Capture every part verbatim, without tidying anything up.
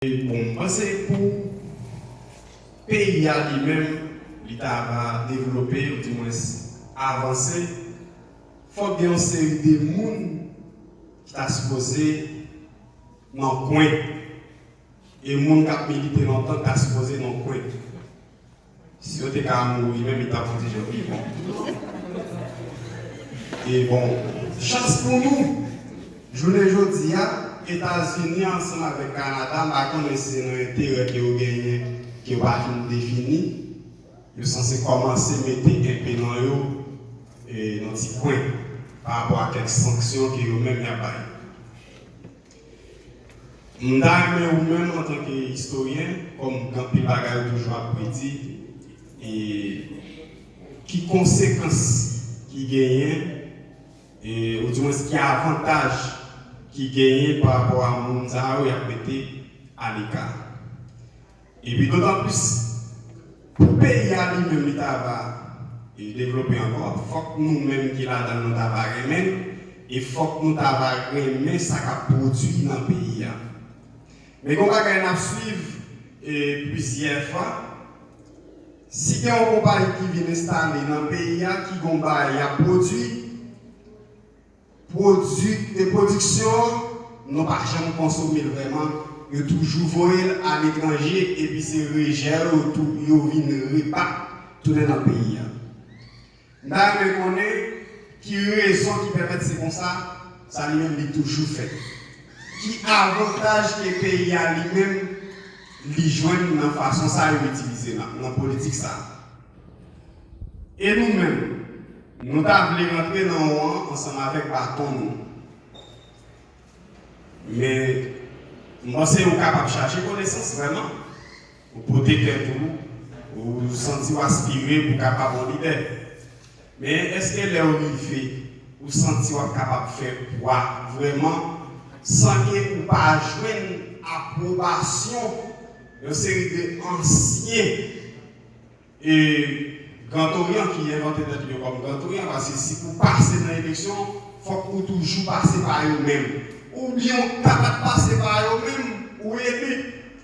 Bon, m panse pou peyi a li menm, li ta va devlope, ou dimwens avanse, fòk gen yon seri de moun ki ta sipoze nan kwen. E moun k ap milite lontan ta sipoze nan kwen. Si yo te ka mouri, menm li t ap fouti jòl pi bon. E bon, chans pou nou, jounen jodi a, Etazini ansanm avèk Kanada, m pa konnen si se nan enterè ke yo genyen, ke yo pa fin defini, yo sanse kòmanse mete enpe nan yo, e, nan ti kwen, pa rapò a kèk sanksyon ke yo menm y ap bay. M ta renmen ou menm antanke istoryen, kòm gen anpil bagay ou toujou ap predi, e ki konsekans ki genyen, e, ou dimwens ki avantaj ki genyen pa rapò a moun sa yo y ap mete aleka. Epi dotan plis, pou peyi a li menm li ta va, e, devlope ankò, fòk nou menm ki ladan l nou ta va renmen l, e fòk nou ta va renmen sa k ap pwodui nan peyi a. Men gen yon bagay n ap swiv, e, plizyè fwa, si gen yon konpayi ki vin enstale nan peyi a, ki gen yon bagay y ap pwodui, pwodui, e pwodiksyon an, nou pa janm konsome l vrèman. Yo toujou voye l aletranje, epi se rejè yo tou, yo vin repa tounen nan peyi a. M ta renmen konnen ki rezon ki pèmèt se konsa, sa li menm li toujou fèt. Ki avantaj ke peyi a li menm li jwenn nan fason sa yo itilize nan, nan politik sa? E nou menm, nou ta vle rantre nan won an ansanm avèk baton nou. Men, m panse ou kapab chache konesans vrèman. Ou pote tèt ou, ou santi w aspire pou w kapab yon lidè. Men èske lè w rive, ou santi w ap kapab fè pwa vrèman san ke ou pa jwenn apwobasyon yon seri de ansyen e Grand Orient ki envante tèt yo kòm Grand Orient, paske si pou pase nan eleksyon, fòk ou toujou pase pa yo menm. Oubyen ou kapab pase pa yo menm, ou eli.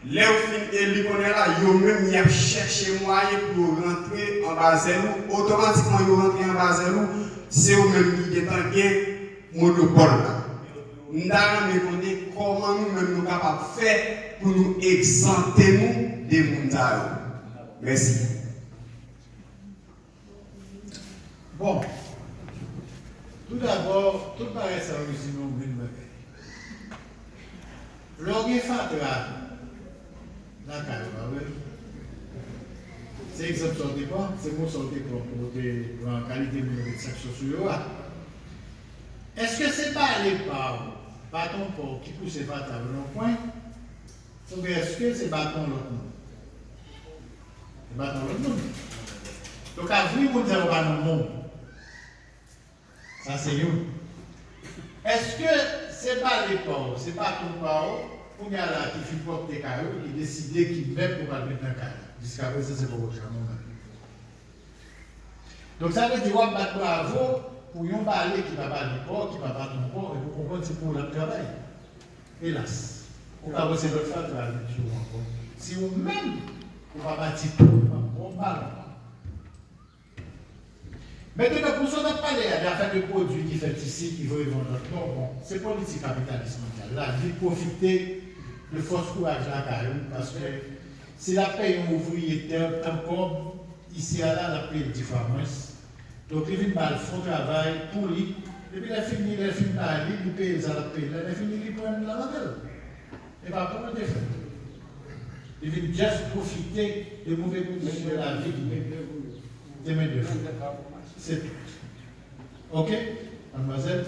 Lè w fin eli kounye a la, yo menm y ap chèche mwayen pou yo rantre anba zèl ou. Otomatikman yo rantre anba zèl ou, se ou menm ki gentan gen monopòl la. M ta renmen konnen kòman nou menm nou kapab fè pou nou egzante nou de moun sa yo. Mèsi. Bon, tou dabò, tout bagay sa yo rezime yon menm bagay. Lè w gen fatra lakay ou, pa vre? Se egzanp sa w te pran, se mo sa w te pran pou w te pran kalite moun yo met sanksyon sou yo a. Èske se bale pa w, baton pa w ki pouse fatra w nan yon kwen? Oubyen èske se baton lòt moun? Se baton lòt moun. Yo ka vre moun sa yo pa nan men w. Sa se youn. Èske se bale pa w, se baton pa w, kounye a la ki fin pwòpte kay ou, ki deside ki mèb ou pral met nan kay la? Jiskaprezan se poko janm yon mèb. Donk sa vle di w ap bat bravo pou yon bale ki pa bale pa w, ki pa baton pa w, epi w konprann se pou w l ap travay. Elas, ou ka wè se lòt fatra l met sou ou ankò. Si ou menm, ou pa bati tou, ou pa pran yon balon. Mentnan, pou sa w t ap pale a, de afè de pwodui ki fèt isi, ki voye vann lòt bò, bon, se politik kapitalis mondyal la, li pwofite de fòs kouraj lakay ou, paske si l ap peye yon ouvriye tan, tan kòb, isi a la, l ap peye l dis fwa mwens. Donk, li vin ba l fon travay pou li. Epi lè fini, lè l fin ba li, li peye l sa l ap peye l la. Lè fini, li pran l, l al avè l. E pa pou mwen te fè. Li vin just pwofite de move kondisyon de lavi li menm. De mendèv. Se tout. Oke, madmwazèl?